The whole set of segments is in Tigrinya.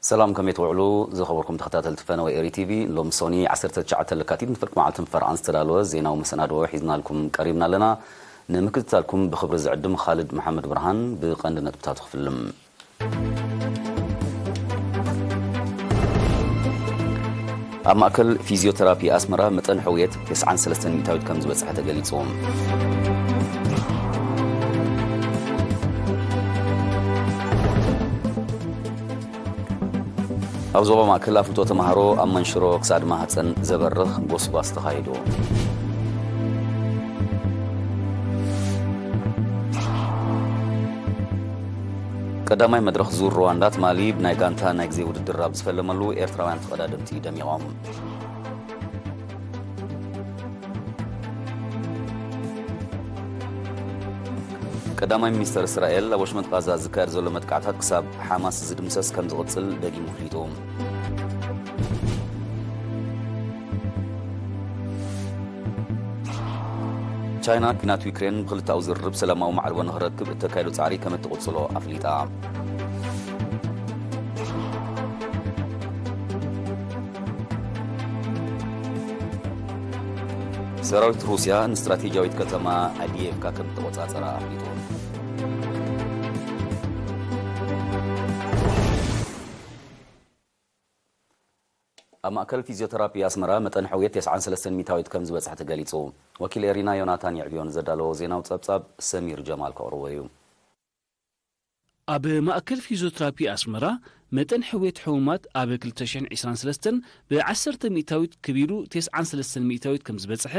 ሰላም፣ ከመይ ትውዕሉ ዝኸበርኩም ተኸታተልቲ ፈነወ ኤሪ ቲቪ? ሎም ሶኒ ዓሰርተ ትሽዓተ ለካቲት ንፍርቂ መዓልቲ ፈርቓን ዝተዳለወ ዜናዊ መሰናድኦ ሒዝናልኩም ቀሪብና ኣለና። ንምክትታልኩም ብኽብሪ ዝዕድም ኻልድ መሓመድ ብርሃን። ብቐንዲ ነጥብታቱ ክፍልም። ኣብ ማእከል ፊዚዮተራፒ ኣስመራ መጠን ሕውየት ተስዓን ሰለስተን ሚእታዊት ከም ዝበጽሐ ተገሊጹ። ኣብ ዞባ ማእከል ኣፍልጦ ተማሃሮ ኣብ መንሽሮ ክሳድ ማህጸን ዘበርኽ ጎስጓስ ተኻይዱ። ቀዳማይ መድረኽ ዙር ሩዋንዳ ትማሊ ብናይ ጋንታ ናይ ግዜ ውድድር ኣብ ዝፈለመሉ ኤርትራውያን ተቐዳደምቲ ደሚቖም። ቀዳማይ ሚኒስተር እስራኤል ኣብ ወሽመጥ ቃዛ ዝካየድ ዘሎ መጥቃዕታት ክሳብ ሓማስ ዝድምሰስ ከም ዝቕጽል ደጊሙ ኣፍሊጡ። ቻይና ኲናት ዩክሬን ብኽልተኣዊ ዝርርብ ሰላማዊ ማዕርቦ ንኽረክብ እተካየዶ ጻዕሪ ከም እትቕጽሎ ኣፍሊጣ። ሰራዊት ሩስያ ንስትራቴጂያዊት ከተማ ኣዲየቭካ ከም እተቖጻጸራ ኣፍሊጡ። ኣብ ማእከል ፊዚዮተራፒ ኣስመራ መጠን ሕውየት ተስዓን ሰለስተን ሚእታዊት ከም ዝበጽሐ ተገሊጹ። ወኪል ኤሪና ዮናታን የዕብዮን ዘዳለዎ ዜናዊ ጸብጻብ ሰሚር ጀማል ከቕርቦ እዩ። ኣብ ማእከል ፊዚዮተራፒ ኣስመራ መጠን ሕውየት ሕሙማት ኣብ ክልተ ሽሕን ዕስራን ሰለስተን ብዓሰርተ ሚእታዊት ክቢሩ ተስዓን ሰለስተን ሚእታዊት ከም ዝበጽሐ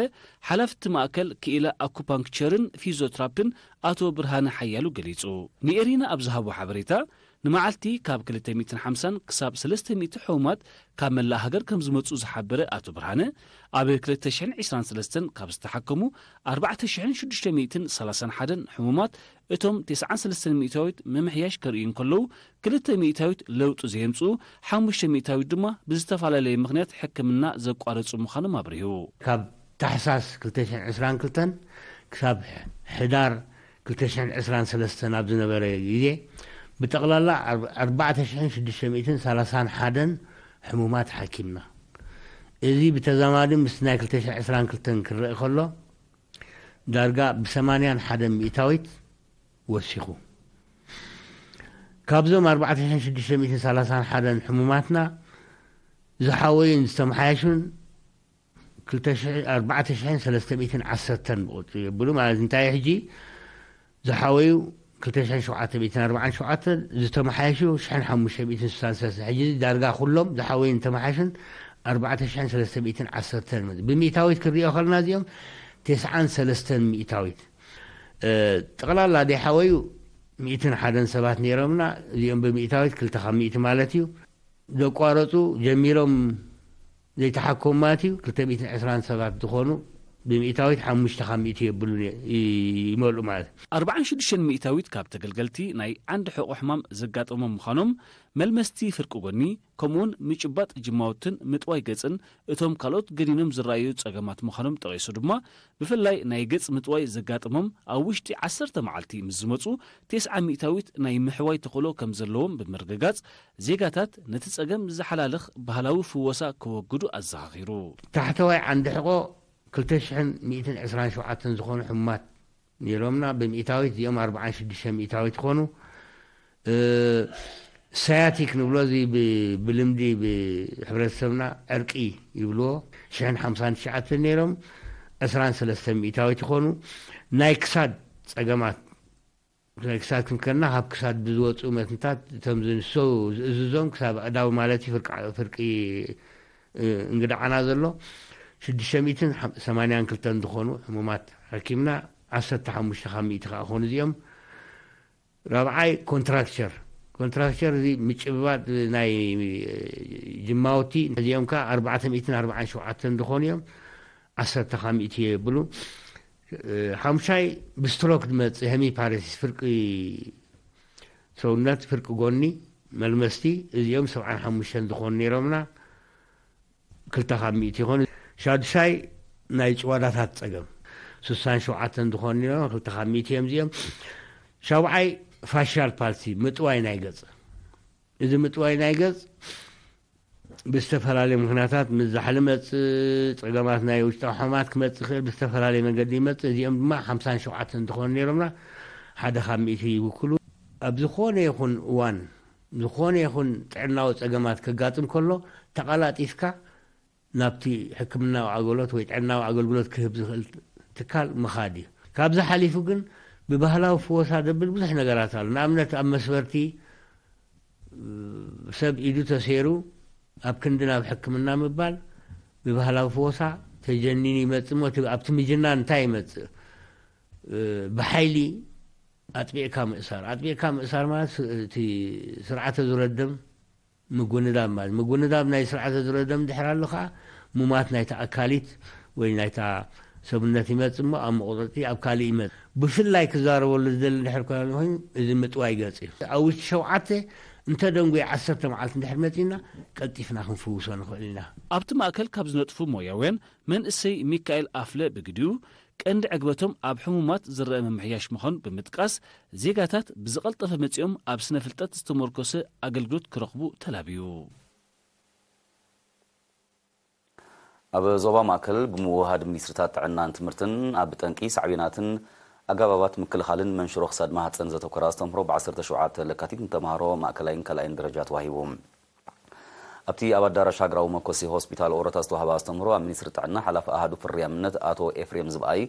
ሓላፍቲ ማእከል ክኢላ ኣኩፓንክቸርን ፊዚዮተራፒን ኣቶ ብርሃነ ሓያሉ ገሊጹ። ንኤሪና ኣብ ዝሃቦ ሓበሬታ፣ ንመዓልቲ ካብ ክልተ ሚእትን ሓምሳን ክሳብ ሰለስተ ሚእቲ ሕሙማት ካብ መላእ ሃገር ከም ዝመጹ ዝሓበረ ኣቶ ብርሃነ፣ ኣብ ክልተ ሽሕን ዕስራን ሰለስተን ካብ ዝተሓከሙ ኣርባዕተ ሽሕን ሽዱሽተ ሚእትን ሰላሳን ሓደን ሕሙማት፣ እቶም ተስዓን ሰለስተን ሚእታዊት ምምሕያሽ ከርእዩ እንከለዉ፣ ክልተ ሚእታዊት ለውጢ ዘየምጽኡ፣ ሓሙሽተ ሚእታዊት ድማ ብዝተፈላለየ ምኽንያት ሕክምና ዘቋረጹ ምዃኖም ኣብሪሁ። ካብ ታሕሳስ ክልተ ሽሕን ዕስራን ክልተን ክሳብ ሕዳር ክልተ ሽሕን ዕስራን ሰለስተን ኣብ ዝነበረ ግዜ፣ ብጠቕላላ ኣርባዕተ ሽሕን ሽዱሽተ ሚእትን ሰላሳን ሓደን ሕሙማት ሓኪምና። እዚ ብተዛማዲ ምስ ናይ ክልተ ሽሕን ዕስራን ክልተን ክረአ ከሎ፣ ዳርጋ ብሰማንያን ሓደን ሚእታዊት ወሲኹ። ካብዞም ኣርባዕተ ሽሕን ሽዱሽተ ሚእትን ሰላሳን ሓደን ሕሙማትና ዝሓወዩን ዝተመሓየሹን ክልተ ሽሕ፣ ኣርባዕተ ሽሕን ሰለስተ ሚእትን ዓሰርተን ብቑጽሪ የብሉ። ማለት እንታይ፣ ሕጂ ዝሓወዩ ክልተ ሽሕን ሸውዓተ ሚእትን ኣርባዓን ሸውዓተን፣ ዝተመሓየሹ ሽሕን ሓሙሽተ ሚእትን ስሳን ሰለስተ። ሕጂ ዳርጋ ኩሎም ዝሓወዩን ዝተመሓየሹን ኣርባዕተ ሽሕን ሰለስተ ሚእትን ዓሰርተን። ብሚእታዊት ክንሪኦ ከለና እዚኦም ተስዓን ሰለስተን ሚእታዊት። እ፣ ጠቕላላ ዘይሓወዩ ሚእትን ሓደን ሰባት ነይሮምና። እዚኦም ብሚእታዊት ክልተ ካብ ሚእቲ ማለት እዩ። ዘቋረጹ፣ ጀሚሮም ዘይተሓከሙ ማለት እዩ፣ ክልተ ሚእትን ዕስራን ሰባት ዝኾኑ፣ ብሚእታዊት ሓሙሽተ ካብ ሚእቲ የብሉን እየ፣ ይ-፣ ይመልኡ ማለት እዩ። ኣርባዓን ሽዱሽተን ሚእታዊት ካብ ተገልገልቲ ናይ ዓንዲ ሕቖ ሕማም ዘጋጠሞም ምዃኖም፣ መልመስቲ ፍርቂ ጎኒ፣ ከምኡውን ምጭባጥ ጅማውትን ምጥዋይ ገጽን እቶም ካልኦት ገኒኖም ዝረኣዩ ጸገማት ምዃኖም ጠቒሱ ድማ፣ ብፍላይ ናይ ገጽ ምጥዋይ ዘጋጠሞም ኣብ ውሽጢ ዓሰርተ መዓልቲ ምስ ዝመጹ፣ ተስዓ ሚእታዊት ናይ ምሕዋይ ተኽእሎ ከም ዘለዎም ብምርግጋጽ፣ ዜጋታት ነቲ ጸገም ዝሓላልኽ ባህላዊ ፍወሳ ከወግዱ ኣዘኻኺሩ። ታሕተዋይ ዓንዲ ሕቖ ክልተ ሽሕን ሚእትን ዕስራን ሸውዓተን ዝኾኑ ሕሙማት ነይሮምና። ብሚእታዊት እዚኦም ኣርባዓን ሽዱሽተ ሚእታዊት ይኾኑ። እ፣ ሳያቲክ ንብሎ፣ እዚ ብ-፣ ብልምዲ ብሕብረተሰብና ዕርቂ ይብልዎ፣ ሽሕን ሓምሳን ትሽዓተን ነይሮም፣ ዕስራን ሰለስተን ሚእታዊት ይኾኑ። ናይ ክሳድ ጸገማት፣ ናይ ክሳድ ክንከና፣ ካብ ክሳድ ብዝወፁ መትንታት፣ እቶም ዝንሰው ዝእዝዞም ክሳብ ኣእዳው ማለት እዩ፣ ፍርቂ፣ ፍርቂ፣ እ፣ እንግዳዓና ዘሎ፣ ሽዱሽተ ሚእትን ሰማንያን ክልተን ዝኾኑ ሕሙማት ሓኪምና፣ ዓሰርተ ሓሙሽተ ካብ ሚእቲ ከዓ ኾኑ እዚኦም። ራብዓይ ኮንትራክቸር። ኮንትራክቸር እዚ ምጭብባጥ ናይ ጅማውቲ፣ እዚኦም ከዓ ኣርባዕተ ሚእትን ኣርባዓን ሸውዓተን ዝኾኑ እዮም። ዓሰርተ ካብ ሚእቲ የብሉ። ሓሙሻይ ብስትሮክ ዝመጽእ ሄሚፓረሲስ፣ ፍርቂ ሰውነት፣ ፍርቂ ጎኒ፣ መልመስቲ፣ እዚኦም ሰብዓን ሓሙሽተን ዝኾኑ ነይሮምና። ክልተ ካብ ሚእቲ ይኾኑ። ሻዱሻይ ናይ ጭዋዳታት ጸገም፣ ስሳን ሸውዓተን ዝኾኑ ነይሮም፣ ክልተ ካብ ሚእቲ እዮም እዚኦም። ሻብዓይ ፋሻል ፓልሲ፣ ምጥዋይ ናይ ገጽ፣ እዚ ምጥዋይ ናይ ገጽ ብዝተፈላለየ ምኽንያታት ምስ ዛሕሊ መጽእ፣ ጸገማት ናይ ውሽጣዊ ሕማማት ክመጽእ ይኽእል፣ ብዝተፈላለየ መገዲ ይመጽእ። እዚኦም ድማ ሓምሳን ሸውዓተን እንትኾኑ ነይሮምና፣ ሓደ ካብ ሚእቲ ይውክሉ። ኣብ ዝኾነ ይኹን እዋን፣ ዝኾነ ይኹን ጥዕናዊ ጸገማት ከጋጥም ከሎ፣ ተቐላጢፍካ ናብቲ ሕክምናዊ ኣገልግሎት ወይ ጥዕናዊ ኣገልግሎት ክህብ ዝኽእል ትካል ምኻድ እዩ። ካብዚ ሓሊፉ ግን ብባህላዊ ፍወሳ ዘብል ብዙሕ ነገራት ኣሎ። ንኣብነት ኣብ መስበርቲ ሰብ ኢዱ ተሰይሩ ኣብ ክንዲ ናብ ሕክምና ምባል ብባህላዊ ፍወሳ ተጀኒኑ ይመጽእ እሞ እቲ ኣብቲ ምጅናን እንታይ ይመጽእ? ብሓይሊ ኣጥቢዕካ ምእሳር። ኣጥቢዕካ ምእሳር ማለት ስ-፣ እቲ ስርዓተ ዙረ ደም ምጉንዳብ ማለት። ምጉንዳብ ናይ ስርዓተ ዙረ ደም ድሕር ኣሎ ከኣ ሙማት ናይታ ኣካሊት ወይ ናይታ ሰብነት ይመጽእ እሞ ኣብ መቑጸጺ ኣብ ካልእ ይመጽእ። ብፍላይ ክዛረበሉ ዝደሊ ድሕር ኮይና ኮይኑ እዚ ምጥዋይ ገጽ እዩ። ኣብ ውሽጢ ሸውዓተ እንተ ደንጉዩ ዓሰርተ መዓልቲ እንድሕር መጺእና ቀልጢፍና ክንፍውሶ ንኽእል ኢና። ኣብቲ ማእከል ካብ ዝነጥፉ ሞያውያን መንእሰይ ሚካኤል ኣፍለ ብግዲኡ ቀንዲ ዕግበቶም ኣብ ሕሙማት ዝረአ ምምሕያሽ ምዃኑ ብምጥቃስ ዜጋታት ብዝቐልጠፈ መጺኦም ኣብ ስነ ፍልጠት ዝተመርኮሰ ኣገልግሎት ክረኽቡ ተላብዩ። ኣብ ዞባ ማእከል ብምውህሃድ ሚኒስትሪታት ጥዕናን ትምህርትን ኣብ ጠንቂ ሳዕቤናትን ኣገባባት ምክልኻልን መንሽሮ ክሳድ ማህጸን ዘተኮረ ኣስተምህሮ ብ ዓሰርተ ሸውዓተ ለካቲት ንተምሃሮ ማእከላይን ካልኣይን ደረጃ ተዋሂቡ። ኣብቲ ኣብ ኣዳራሽ ሃገራዊ መኮሲ ሆስፒታል ኦሮታ ዝተዋህበ ኣስተምህሮ ኣብ ሚኒስትሪ ጥዕና ሓላፊ ኣሃዱ ፍርያምነት ኣቶ ኤፍሬም ዝብኣይ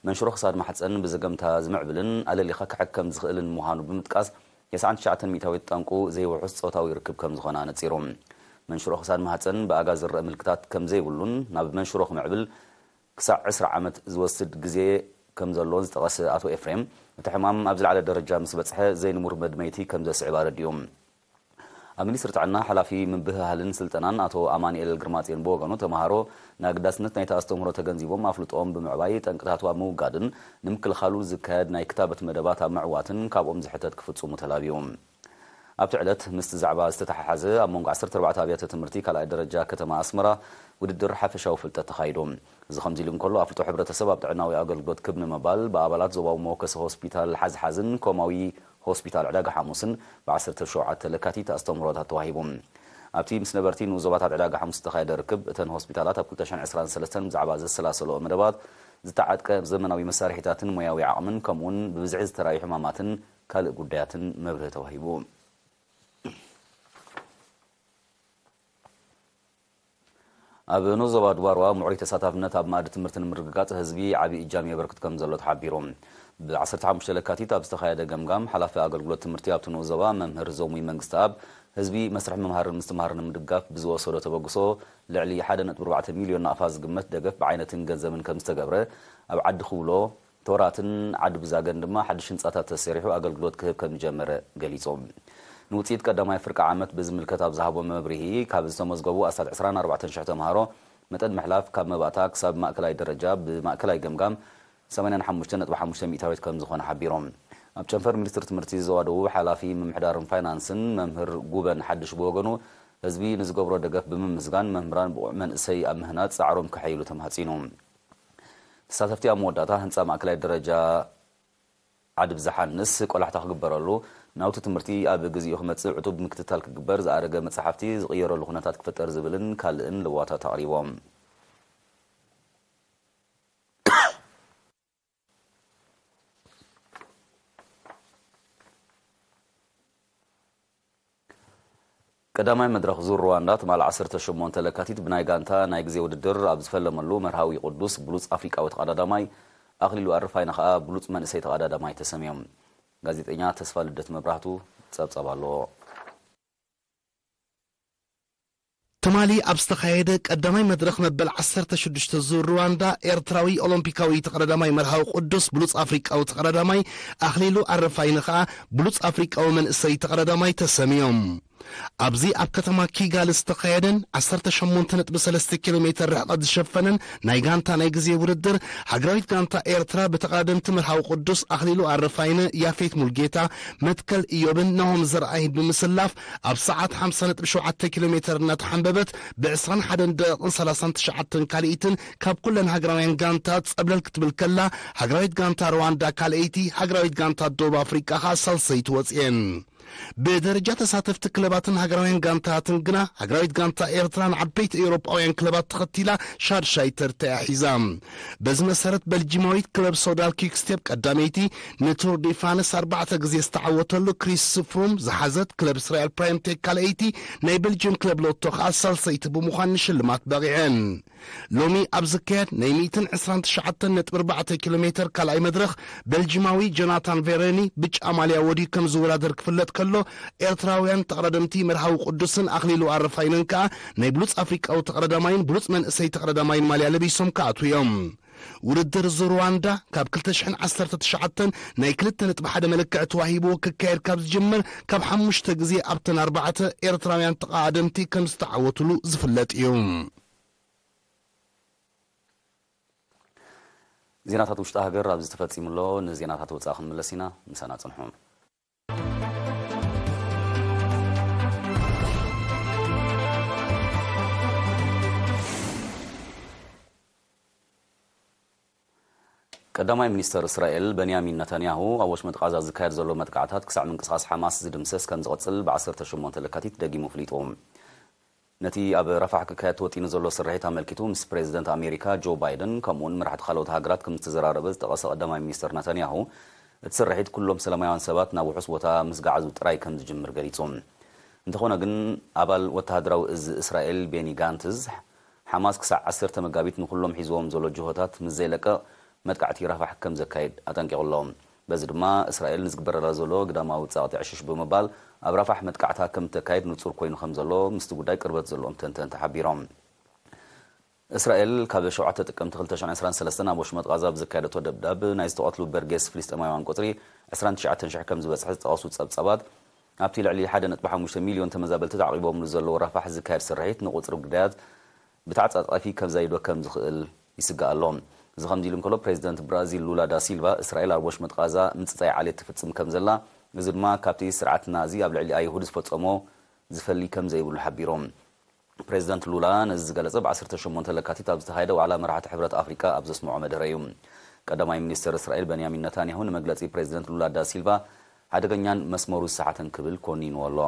መንሽሮ ክሳድ ማሕጸን ብዘገምታ ዝምዕብልን ኣለሊኻ ክሕከም ዝኽእልን ምዃኑ ብምጥቃስ የስዓን ትሽዓተን ሚእታዊት ጠንቁ ዘይውሑስ ጾታዊ ርክብ ከም ዝኾነ ኣነጺሩ። መንሽሮ ክሳድ ማህጸን ብኣጋ ዝረአ ምልክታት ከም ዘይብሉን ናብ መንሽሮ ክምዕብል ክሳዕ ዕስራ ዓመት ዝወስድ ግዜ ከም ዘሎን ዝጠቐሰ ኣቶ ኤፍሬም፣ እቲ ሕማም ኣብ ዝለዓለ ደረጃ ምስ በጽሐ ዘይንቡር መድመይቲ ከም ዘስዕብ ኣረዲኡ። ኣብ ሚኒስትሪ ጥዕና ሓላፊ ምብህሃልን ስልጠናን ኣቶ ኣማኑኤል ግርማጽዮን ብወገኑ፣ ተምሃሮ ንኣገዳስነት ናይቲ ኣስተምህሮ ተገንዚቦም ኣፍልጦኦም ብምዕባይ ጠንቅታቱ ኣብ ምውጋድን ንምክልኻሉ ዝካየድ ናይ ክታበት መደባት ኣብ ምዕዋትን ካብኦም ዝሕተት ክፍጽሙ ተላብዩ። ኣብቲ ዕለት ምስቲ ዛዕባ ዝተተሓሓዘ ኣብ መንጎ ዓሰርተ ኣርባዕተ ኣብያተ ትምህርቲ ካልኣይ ደረጃ ከተማ ኣስመራ ውድድር ሓፈሻዊ ፍልጠት ተኻይዱ። እዚ ከምዚ ኢሉ እንከሎ፣ ኣፍልጦ ሕብረተሰብ ኣብ ጥዕናዊ ኣገልግሎት ክብ ንምባል ብኣባላት ዞባዊ መወከሲ ሆስፒታል ሓዝሓዝን ኮማዊ ሆስፒታል ዕዳጋ ሓሙስን ብ ዓሰርተ ሸውዓተ ለካቲት ኣስተምህሮታት ተዋሂቡ። ኣብቲ ምስ ነበርቲ ንኡስ ዞባታት ዕዳጋ ሓሙስ ዝተኻየደ ርክብ፣ እተን ሆስፒታላት ኣብ ክልተ ሽሕን ዕስራን ሰለስተን ብዛዕባ ዘሰላሰለኦ መደባት ዝተዓጥቀ ዘመናዊ መሳርሒታትን ሞያዊ ዓቕምን ከምኡውን ብብዝሒ ዝተራእዩ ሕማማትን ካልእ ጉዳያትን መብርሂ ተዋሂቡ። ኣብ ንኡስ ዞባ ድባርዋ ምዕሩይ ተሳታፍነት ኣብ መኣዲ ትምህርቲ ንምርግጋጽ ህዝቢ ዓቢ እጃም የበርክት ከም ዘሎ ተሓቢሩ። ብ ዓሰርተ ሓሙሽተ ለካቲት ኣብ ዝተኻየደ ገምጋም፣ ሓላፊ ኣገልግሎት ትምህርቲ ኣብቲ ንኡስ ዞባ መምህር ዞሙይ መንግስተኣብ፣ ህዝቢ መስርሕ ምምሃርን ምስትምሃርን ንምድጋፍ ብዝወሰዶ ተበግሶ ልዕሊ ሓደ ነጥቢ ኣርባዕተ ሚልዮን ናቕፋ ዝግመት ደገፍ ብዓይነትን ገንዘብን ከም ዝተገብረ፣ ኣብ ዓዲ ክውሎ፣ ቶራትን ዓዲ ብዛገን ድማ ሓድሽ ህንጻታት ተሰሪሑ ኣገልግሎት ክህብ ከም ዝጀመረ ገሊጹ። ንውጽኢት ቀዳማይ ፍርቂ ዓመት ብዝምልከት ኣብ ዝሃቦ መብርሂ፣ ካብ ዝተመዝገቡ ኣስታት ዕስራን ኣርባዕተን ሽሕ ተምሃሮ መጠን ምሕላፍ ካብ መባእታ ክሳብ ማእከላይ ደረጃ ብማእከላይ ገምጋም ሰማንያን ሓሙሽተን ነጥቢ ሓሙሽተ ሚእታዊት ከም ዝኾነ ሓቢሮም። ኣብ ጨንፈር ሚኒስትሪ ትምህርቲ ዞባ ደቡብ ሓላፊ ምምሕዳርን ፋይናንስን መምህር ጉበን ሓድሽ ብወገኑ፣ ህዝቢ ንዝገብሮ ደገፍ ብምምስጋን፣ መምህራን ብቑዕ መንእሰይ ኣብ ምህናጽ ጻዕሮም ከሐይሉ ተማህጺኑ። ተሳተፍቲ ኣብ መወዳእታ ህንጻ ማእከላይ ደረጃ ዓዲ ብዝሓንስ ቆላሕታ ክግበረሉ፣ ናውቲ ትምህርቲ ኣብ ግዚኡ ክመጽእ ዕቱብ ምክትታል ክግበር፣ ዝኣረገ መጻሕፍቲ ዝቕየረሉ ኩነታት ክፍጠር ዝብልን ካልእን ለዋታት ኣቕሪቦም። ቀዳማይ መድረኽ ዙር ሩዋንዳ ትማል ዓሰርተ ሸሞንተ ለካቲት ብናይ ጋንታ ናይ ግዜ ውድድር ኣብ ዝፈለመሉ መርሃዊ ቅዱስ ብሉጽ ኣፍሪቃዊ ተቐዳዳማይ ኣኽሊሉ ኣረፋይነ ከኣ ብሉጽ መንእሰይ ተቐዳዳማይ ተሰምዮም። ጋዜጠኛ ተስፋ ልደት መብራህቱ ጸብጸብ ኣለዎ። ትማሊ ኣብ ዝተኻየደ ቀዳማይ መድረኽ መበል ዓሰርተ ሽዱሽተ ዙር ሩዋንዳ፣ ኤርትራዊ ኦሎምፒካዊ ተቐዳዳማይ መርሃዊ ቅዱስ ብሉጽ ኣፍሪቃዊ ተቐዳዳማይ ኣኽሊሉ ኣረፋይነ ከኣ ብሉጽ ኣፍሪቃዊ መንእሰይ ተቐዳዳማይ ተሰምዮም። ኣብዚ ኣብ ከተማ ኪጋሊ ዝተኻየደን ዓሰርተ ሸሞንተ ነጥቢ ሰለስተ ኪሎ ሜተር ርሕቐት ዝሸፈነን ናይ ጋንታ ናይ ግዜ ውድድር፣ ሃገራዊት ጋንታ ኤርትራ ብተቐዳደምቲ መርሃዊ ቅዱስ ኣኽሊሉ ኣረፋይነ፣ ያፌት ሙልጌታ፣ መትከል ኢዮብን ናሆም ዘርኣይን ብምስላፍ፣ ኣብ ሰዓት ሓምሳ ነጥቢ ሸውዓተ ኪሎ ሜተር እናተሓንበበት፣ ብ ዕስራን ሓደን ደቂቕን ሰላሳን ትሽዓተን ካልኢትን ካብ ኩለን ሃገራውያን ጋንታ ጸብለል ክትብል ከላ፣ ሃገራዊት ጋንታ ሩዋንዳ ካልኣይቲ፣ ሃገራዊት ጋንታ ደቡብ ኣፍሪቃ ከኣ ሳልሰይቲ ወጺኤን። ብደረጃ ተሳተፍቲ ክለባትን ሃገራውያን ጋንታታትን ግና፣ ሃገራዊት ጋንታ ኤርትራ ንዓበይቲ ኤውሮጳውያን ክለባት ተኸቲላ ሻድሻይ ተርታ እያ ሒዛ። በዚ መሰረት፣ በልጂማዊት ክለብ ሶዳል ኪክስቴፕ ቀዳመይቲ፣ ንቱር ዲ ፍራንስ ኣርባዕተ ግዜ ዝተዓወተሉ ክሪስ ፍሩም ዝሓዘት ክለብ እስራኤል ፕራይም ቴክ ካልኣይቲ፣ ናይ በልጅየም ክለብ ሎቶ ከኣ ሳልሰይቲ ብምዃን ንሽልማት በቒዐን። ሎሚ ኣብ ዝካየድ ናይ ሚእትን ዕስራን ትሽዓተን ነጥቢ ኣርባዕተ ኪሎ ሜተር ካልኣይ መድረኽ፣ በልጂማዊ ጆናታን ቬሬኒ ብጫ ማልያ ወዲዩ ከም ዝወዳደር ክፍለጥ ከሎ፣ ኤርትራውያን ተቐዳደምቲ መርሃዊ ቅዱስን ኣኽሊሉ ኣረፋይነን ከኣ ናይ ብሉጽ ኣፍሪቃዊ ተቐዳዳማይን ብሉጽ መንእሰይ ተቐዳዳማይን ማልያ ለቢሶም ክኣትዉ እዮም። ውድድር እዚ ሩዋንዳ ካብ ክልተ ሽሕን ዓሰርተ ትሽዓተን ናይ ክልተ ነጥቢ ሓደ መለክዒ ተዋሂብዎ ክካየድ ካብ ዝጅምር፣ ካብ ሓሙሽተ ግዜ ኣብተን ኣርባዕተ ኤርትራውያን ተቐዳደምቲ ከም ዝተዓወትሉ ዝፍለጥ እዩ። ዜናታት ውሽጢ ሃገር ኣብዚ ተፈጺሙ ኣሎ። ንዜናታት ወጻኢ ክንምለስ ኢና። ምሳና ጽንሑ። ቀዳማይ ሚኒስተር እስራኤል በንያሚን ነታንያሁ፣ ኣብ ወሽመጥ ቃዛ ዝካየድ ዘሎ መጥቃዕታት ክሳዕ ምንቅስቓስ ሓማስ ዝድምሰስ ከም ዝቕጽል ብ ዓሰርተ ሸሞንተ ለካቲት ደጊሙ ኣፍሊጡ። ነቲ ኣብ ራፋሕ ክካየድ ተወጢኑ ዘሎ ስርሒት ኣመልኪቱ ምስ ፕሬዚደንት ኣሜሪካ ጆ ባይደን ከምኡውን መራሕቲ ካልኦት ሃገራት ከም ዝተዘራረበ ዝጠቐሰ ቀዳማይ ሚኒስተር ነታንያሁ፣ እቲ ስርሒት ኩሎም ሰላማውያን ሰባት ናብ ውሑስ ቦታ ምስ ገዓዙ ጥራይ ከም ዝጅምር ገሊጹ። እንተኾነ ግን፣ ኣባል ወተሃደራዊ እዚ እስራኤል ቤኒ ጋንትዝ፣ ሓማስ ክሳዕ ዓሰርተ መጋቢት ንኹሎም ሒዝዎም ዘሎ ጅሆታት ምስ ዘይለቅቕ፣ መጥቃዕቲ ራፋሕ ከም ዘካይድ ኣጠንቂቑ ኣሎ። በዚ ድማ፣ እስራኤል ንዝግበረላ ዘሎ ግዳማዊ ጸቕጢ ዕሽሽ ብምባል፣ ኣብ ራፋሕ መጥቃዕታ ከም እተካይድ ንጹር ኮይኑ ከም ዘሎ ምስቲ ጉዳይ ቅርበት ዘለዎም ተንተንቲ ሓቢሮም። እስራኤል ካብ ሸውዓተ ጥቅምቲ ክልተ ሽሕን ዕስራን ሰለስተን ኣብ ወሽመጥ ቃዛ ብዘካየደቶ ደብዳብ ናይ ዝተቐትሉ በርጌስ ፍልስጤማውያን ቁጽሪ ዕስራን ትሽዓተን ሽሕ ከም ዝበጽሐ ዝጠቐሱ ጸብጻባት፣ ኣብቲ ልዕሊ ሓደ ነጥቢ ሓሙሽተ ሚልዮን ተመዛበልቲ ተዓቒቦምሉ ዘለዉ ራፋሕ ዝካየድ ስርሒት ንቁጽሪ ግዳያት ብተዓጻጻፊ ከዛይዶ ከም ዝኽእል ይስጋእ ኣሎ። እዚ ከምዚ ኢሉ እንከሎ፣ ፕሬዚደንት ብራዚል ሉላ ዳ ሲልቫ፣ እስራኤል ኣብ ወሽመጥ ቃዛ ምጽጻይ ዓሌት ትፍጽም ከም ዘላ፣ እዚ ድማ ካብቲ ስርዓት ናዚ ኣብ ልዕሊ ኣይሁድ ዝፈጸሞ ዝፈሊ ከም ዘይብሉ ሓቢሮም። ፕሬዚደንት ሉላ ነዚ ዝገለጸ ብ ዓሰርተ ሸሞንተ ለካቲት ኣብ ዝተኻየደ ዋዕላ መራሕቲ ሕብረት ኣፍሪቃ ኣብ ዘስምዖ መደረ እዩ። ቀዳማይ ሚኒስተር እስራኤል በንያሚን ነታንያሁ ንመግለጺ ፕሬዚደንት ሉላ ዳ ሲልቫ ሓደገኛን መስመሩ ዝሰሓተን ክብል ኮኒንዎ ኣሎ።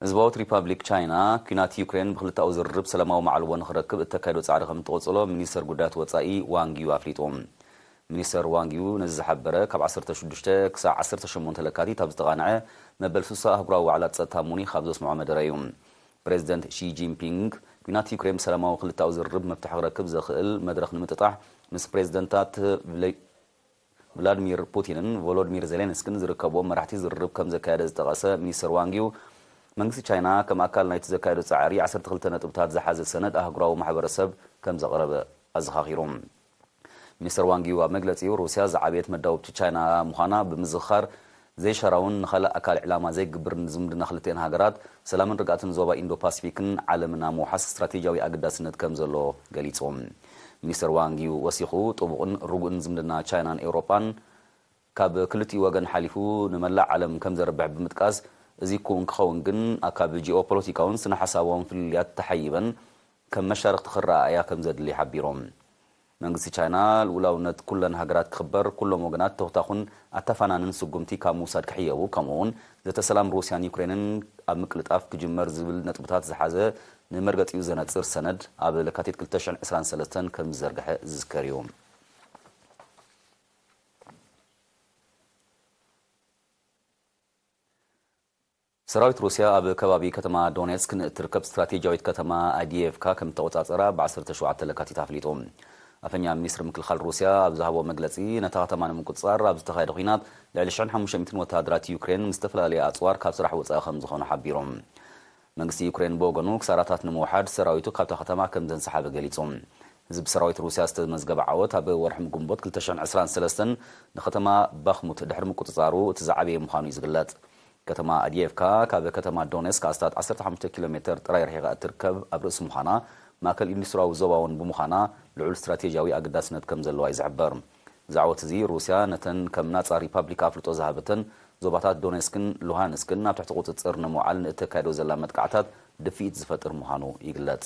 ህዝባዊት ሪፓብሊክ ቻይና፣ ኲናት ዩክሬን ብክልተኣዊ ዝርርብ ሰላማዊ ማዕልቦ ንኽረክብ እተካይዶ ጻዕሪ ከም እትቕጽሎ ሚኒስተር ጉዳያት ወጻኢ ዋንግ ዩ ኣፍሊጡ። ሚኒስተር ዋንግ ዩ ነዚ ዝሓበረ፣ ካብ ዓሰርተ ሽዱሽተ ክሳዕ ዓሰርተ ሸሞንተ ለካቲት ኣብ ዝተቓንዐ መበል ስሳ ኣህጉራዊ ዋዕላ ጸጥታ ሙኒኽ ኣብ ዘስምዖ መደረ እዩ። ፕሬዚደንት ሺ ጂንፒንግ፣ ኲናት ዩክሬን ብሰላማዊ ክልተኣዊ ዝርርብ መፍትሒ ክረክብ ዘኽእል መድረኽ ንምጥጣሕ ምስ ፕሬዚደንታት ቭለ-፣ ቭላድሚር ፑቲንን ቮሎድሚር ዜሌንስኪን ዝርከብዎም መራሕቲ ዝርርብ ከም ዘካየደ ዝጠቐሰ ሚኒስተር ዋንግ ዩ፣ መንግስቲ ቻይና ከም ኣካል ናይቲ ዘካየዶ ጻዕሪ ዓሰርተ ክልተ ነጥብታት ዝሓዘ ሰነድ ኣህጉራዊ ማሕበረሰብ ከም ዘቕረበ ኣዘኻኺሩ። ሚኒስተር ዋንግ ዩ ኣብ መግለጺኡ፣ ሩስያ ዝዓበየት መዳውብቲ ቻይና ምዃና ብምዝኽኻር፣ ዘይሻራውን ንኻልእ ኣካል ዕላማ ዘይግብርን ዝምድና ክልቲኤን ሃገራት፣ ሰላምን ርግኣትን ዞባ ኢንዶ ፓሲፊክን ዓለምን ኣብ ምውሓስ ስትራቴጂያዊ ኣገዳስነት ከም ዘሎ ገሊጹ። ሚኒስተር ዋንግ ዩ ወሲኹ፣ ጥቡቕን ርጉእን ዝምድና ቻይናን ኤውሮጳን ካብ ክልቲኡ ወገን ሓሊፉ ንመላእ ዓለም ከም ዘርብሕ ብምጥቃስ፣ እዚ ክውን ክኸውን ግን ካብ ጂኦፖለቲካውን ስነ-ሓሳባውን ፍልልያት ተሓይበን ከም መሻርኽቲ ክረኣያ ከም ዘድሊ ሓቢሮም። መንግስቲ ቻይና፣ ልኡላውነት ኩለን ሃገራት ክኽበር፣ ኩሎም ወገናት ተኹታኹን ኣተፋናንን ስጉምቲ ካብ ምውሳድ ክሕየቡ፣ ከምኡ'ውን ዘተ ሰላም ሩስያን ዩክሬንን ኣብ ምቅልጣፍ ክጅመር ዝብል ነጥብታት ዝሓዘ ንመርገጺኡ ዘነጽር ሰነድ ኣብ ለካቲት ክልተ ሽሕን ዕስራን ሰለስተን ከም ዝዘርግሐ ዝዝከር እዩ። ሰራዊት ሩስያ ኣብ ከባቢ ከተማ ዶኔትስክ ንእትርከብ ስትራቴጂያዊት ከተማ ኣዲየቭካ ከም እተቖጻጸራ ብ ዓሰርተ ሸውዓተ ለካቲት ኣፍሊጡ። ኣፈኛ ሚኒስትሪ ምክልኻል ሩስያ ኣብ ዝሃቦ መግለጺ፣ ነታ ከተማ ንምቁጽጻር ኣብ ዝተኻየደ ኲናት ልዕሊ ሽሕን ሓሙሽተ ሚእትን ወተሃደራት ዩክሬን ምስ ዝተፈላለዩ ኣጽዋር ካብ ስራሕ ወጻኢ ከም ዝኾኑ ሓቢሮም። መንግስቲ ዩክሬን ብወገኑ፣ ክሳራታት ንምውሓድ ሰራዊቱ ካብታ ከተማ ከም ዘንሰሓበ ገሊጹ። ህዝቢ ሰራዊት ሩስያ ዝተመዝገበ ዓወት ኣብ ወርሒ ግንቦት ክልተ ሽሕን ዕስራን ሰለስተን ንከተማ ባኽሙት ድሕሪ ምቁጽጻሩ እቲ ዝዓበየ ምዃኑ እዩ ዝግለጽ። ከተማ ኣድየቭካ ካብ ከተማ ዶኔስክ ኣስታት ዓሰርተ ሓሙሽተ ኪሎ ሜተር ጥራይ ርሒቓ እትርከብ ኣብ ርእሲ ምዃና፣ ማእከል ኢንዱስትሪያዊ ዞባ እውን ብምዃና ልዑል ስትራቴጂያዊ ኣገዳስነት ከም ዘለዋ እዩ ዝሕበር። እዚ ዓወት እዚ ሩስያ ነተን ከም ናጻ ሪፓብሊክ ኣፍልጦ ዝሃበተን ዞባታት ዶኔስክን ሉሃንስክን ኣብ ትሕቲ ቁጽጽር ንምውዓል ንእተካይዶ ዘላ መጥቃዕታት ድፍኢት ዝፈጥር ምዃኑ ይግለጽ።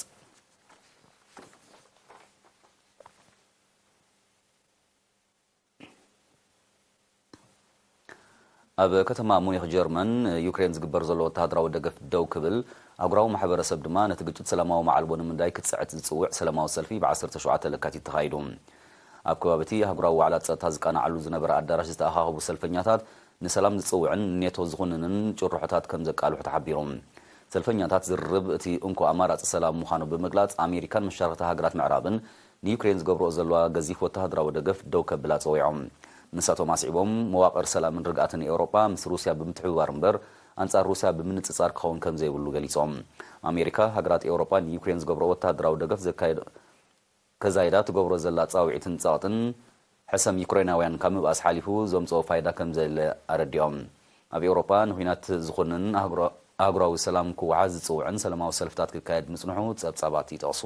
ኣብ ከተማ ሙኒኽ ጀርመን፣ ዩክሬን ዝግበር ዘሎ ወተሃደራዊ ደገፍ ደው ክብል፣ ኣህጉራዊ ማሕበረሰብ ድማ ነቲ ግጭት ሰላማዊ መዓልቦ ንምንዳይ ክትጽዕት ዝጽውዕ ሰላማዊ ሰልፊ ብ ዓሰርተ ሸውዓተ ለካቲት ተኻይዱ። ኣብ ከባቢ እቲ ኣህጉራዊ ዋዕላ ጸጥታ ዝቃናዓሉ ዝነበረ ኣዳራሽ ዝተኣኻኸቡ ሰልፈኛታት፣ ንሰላም ዝጽውዕን ኔቶ ዝኹንንን ጭርሖታት ከም ዘቃልሑ ተሓቢሩ። ሰልፈኛታት ዝርርብ እቲ እንኮ ኣማራጺ ሰላም ምዃኑ ብምግላጽ፣ ኣሜሪካን መሻርኽቲ ሃገራት ምዕራብን ንዩክሬን ዝገብርኦ ዘለዋ ገዚፍ ወተሃደራዊ ደገፍ ደው ከብላ ጸዊዖም። ንሳቶም ኣስዒቦም፣ መዋቕር ሰላምን ርግኣትን ኤውሮጳ ምስ ሩስያ ብምትሕብባር እምበር፣ ኣንጻር ሩስያ ብምንጽጻር ክኸውን ከም ዘይብሉ ገሊጾም። ኣሜሪካ፣ ሃገራት ኤውሮጳ ንዩክሬን ዝገብርኦ ወተሃደራዊ ደገፍ ዘካየድ-፣ ከዛይዳ ትገብሮ ዘላ ጻውዒትን ጸቕጥን፣ ሕሰም ዩክሬናውያን ካብ ምብኣስ ሓሊፉ ዘምጽኦ ፋይዳ ከም ዘየለ ኣረዲኦም። ኣብ ኤውሮጳ ንኹናት ዝኹንን ኣህጉራ-፣ ኣህጉራዊ ሰላም ክወሓስ ዝጽውዕን ሰላማዊ ሰልፍታት ክካየድ ምጽንሑ ጸብጻባት ይጠቕሱ።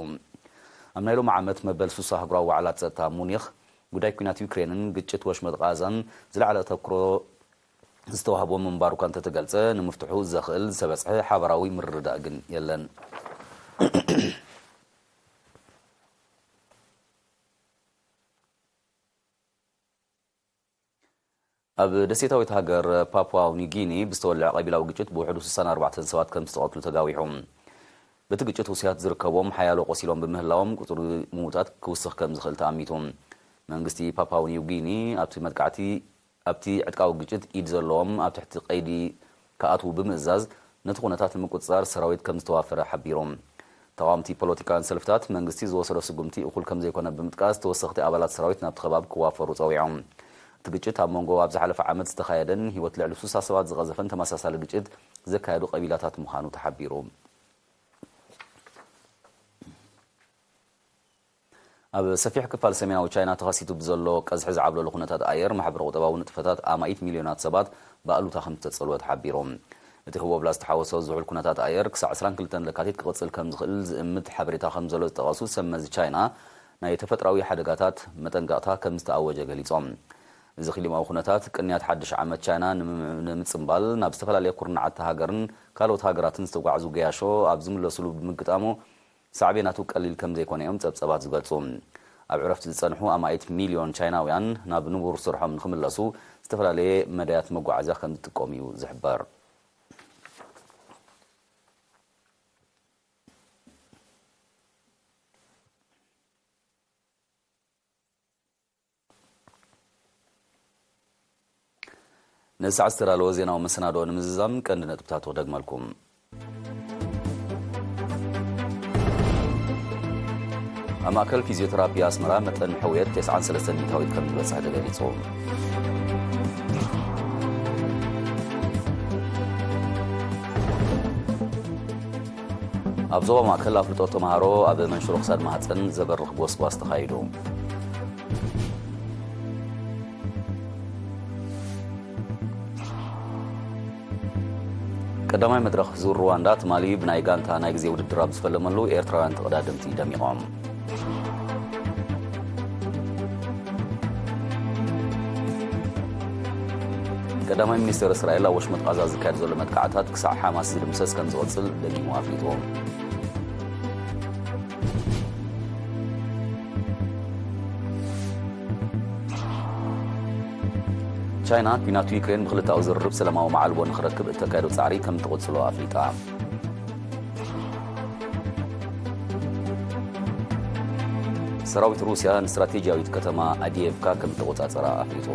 ኣብ ናይ ሎሚ ዓመት መበል ሱሳ ኣህጉራዊ ዋዕላ ጸጥታ ሙኒኽ፣ ጉዳይ ኲናት ዩክሬንን ግጭት ወሽመጥ ቃዛን ዝለዓለ ኣተኩሮ ዝተዋህቦ ምንባሩ እኳ እንተተገልጸ፣ ንምፍትሑ ዘኽእል ዝተበጽሐ ሓባራዊ ምርድዳእ ግን የለን። ኣብ ደሴታዊት ሃገር ፓፑዋ ኒው ጊኒ ብዝተወልዐ ቀቢላዊ ግጭት ብውሕዱ ስሳን ኣርባዕተን ሰባት ከም ዝተቐትሉ ተጋዊሑ። በቲ ግጭት ውሱያት ዝርከቦም ሓያሎ ቆሲሎም ብምህላዎም፣ ቁጽሪ ምዉታት ክውስኽ ከም ዝኽእል ተኣሚቱ። መንግስቲ ፓፑዋ ኒው ጊኒ ኣብቲ መጥቃዕቲ፣ ኣብቲ ዕጥቃዊ ግጭት ኢድ ዘለዎም ኣብ ትሕቲ ቀይዲ ክኣትዉ ብምእዛዝ፣ ነቲ ኩነታት ንምቁጽጻር ሰራዊት ከም ዝተዋፈረ ሓቢሩ። ተቓወምቲ ፖለቲካውያን ሰልፍታት፣ መንግስቲ ዝወሰዶ ስጉምቲ እኹል ከም ዘይኮነ ብምጥቃስ፣ ተወሰኽቲ ኣባላት ሰራዊት ናብቲ ከባቢ ክዋፈሩ ጸዊዖም። እቲ ግጭት ኣብ መንጎ ኣብ ዝሓለፈ ዓመት ዝተኻየደን ህይወት ልዕሊ ሱሳ ሰባት ዝቐዘፈን ተመሳሳሊ ግጭት ዘካየዱ ቀቢላታት ምዃኑ ተሓቢሩ። ኣብ ሰፊሕ ክፋል ሰሜናዊ ቻይና ተኸሲቱ ብዘሎ ቀዝሒ ዝዓብለሎ ኩነታት ኣየር፣ ማሕበረ ቁጠባዊ ንጥፈታት ኣማኢት ሚልዮናት ሰባት ብኣሉታ ከም ዝተጸልወ ተሓቢሩ። እቲ ህቦብላ ዝተሓወሶ ዝሑል ኩነታት ኣየር ክሳዕ ዕስራን ክልተን ለካቲት ክቕጽል ከም ዝኽእል ዝእምት ሓበሬታ ከም ዘሎ ዝጠቐሱ ሰብ መዚ ቻይና፣ ናይ ተፈጥራዊ ሓደጋታት መጠንቀቕታ ከም ዝተኣወጀ ገሊጾም። እዚ ክሊማዊ ኩነታት፣ ቅንያት ሓድሽ ዓመት ቻይና ንምም-፣ ንምጽምባል ናብ ዝተፈላለየ ኩርናዓት ሃገርን ካልኦት ሃገራትን ዝተጓዕዙ ገያሾ ኣብ ዝምለሱሉ ብምግጣሙ፣ ሳዕቤናቱ ቀሊል ከም ዘይኮነ እዮም ጸብጸባት ዝገልጹ። ኣብ ዕረፍቲ ዝጸንሑ ኣማኢት ሚልዮን ቻይናውያን ናብ ንቡር ስርሖም ንኽምለሱ ዝተፈላለየ መዳያት መጓዓዝያ ከም ዝጥቀሙ እዩ ዝሕበር። ነዚ ሰዓት ዝተዳለወ ዜናዊ መሰናድኦ ንምዝዛም ቀንዲ ነጥብታቱ ክደግመልኩም። ኣብ ማእከል ፊዚዮቴራፒ ኣስመራ መጠን ሕውየት ተስዓን ሰለስተን ሚእታዊት ከም ዝበጽሐ ተገሊጹ። ኣብ ዞባ ማእከል ኣፍልጦ ተምሃሮ ኣብ መንሽሮ ክሳድ ማህጸን ዘበርኽ ጎስጓስ ተኻይዱ። ቀዳማይ መድረኽ ዙር ሩዋንዳ ትማሊ ብናይ ጋንታ ናይ ግዜ ውድድር ኣብ ዝፈለመሉ ኤርትራውያን ተቐዳደምቲ ደሚቖም። ቀዳማይ ሚኒስተር እስራኤል ኣብ ወሽመጥ ቃዛ ዝካየድ ዘሎ መጥቃዕታት ክሳዕ ሓማስ ዝድምሰስ ከም ዝቕጽል ደጊሙ ኣፍሊጡ። ቻይና፣ ኲናት ዩክሬን ብኽልተኣዊ ዝርርብ ሰላማዊ መዓልቦ ንኽረክብ እተካየዶ ጻዕሪ ከም ትቕጽሎ ኣፍሊጣ። ሰራዊት ሩስያ ንስትራቴጂያዊት ከተማ ኣዲየቭካ ከም እተቖጻጸራ ኣፍሊጡ።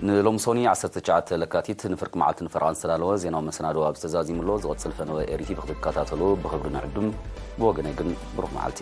ንሎሚ ሶኒ ዓሰርተ ትሽዓተ ለካቲት ንፍርቂ መዓልቲ ንፈረቓን ዝተዳለወ ዜናዊ መሰናድኦ ኣብዚ ተዛዚሙ ኣሎ። ዝቐጽል ፈነወ ኤሪቲቪ ክትከታተሉ ብኽብሪ ንዕድም። ብወገነይ ግን ብሩኽ መዓልቲ።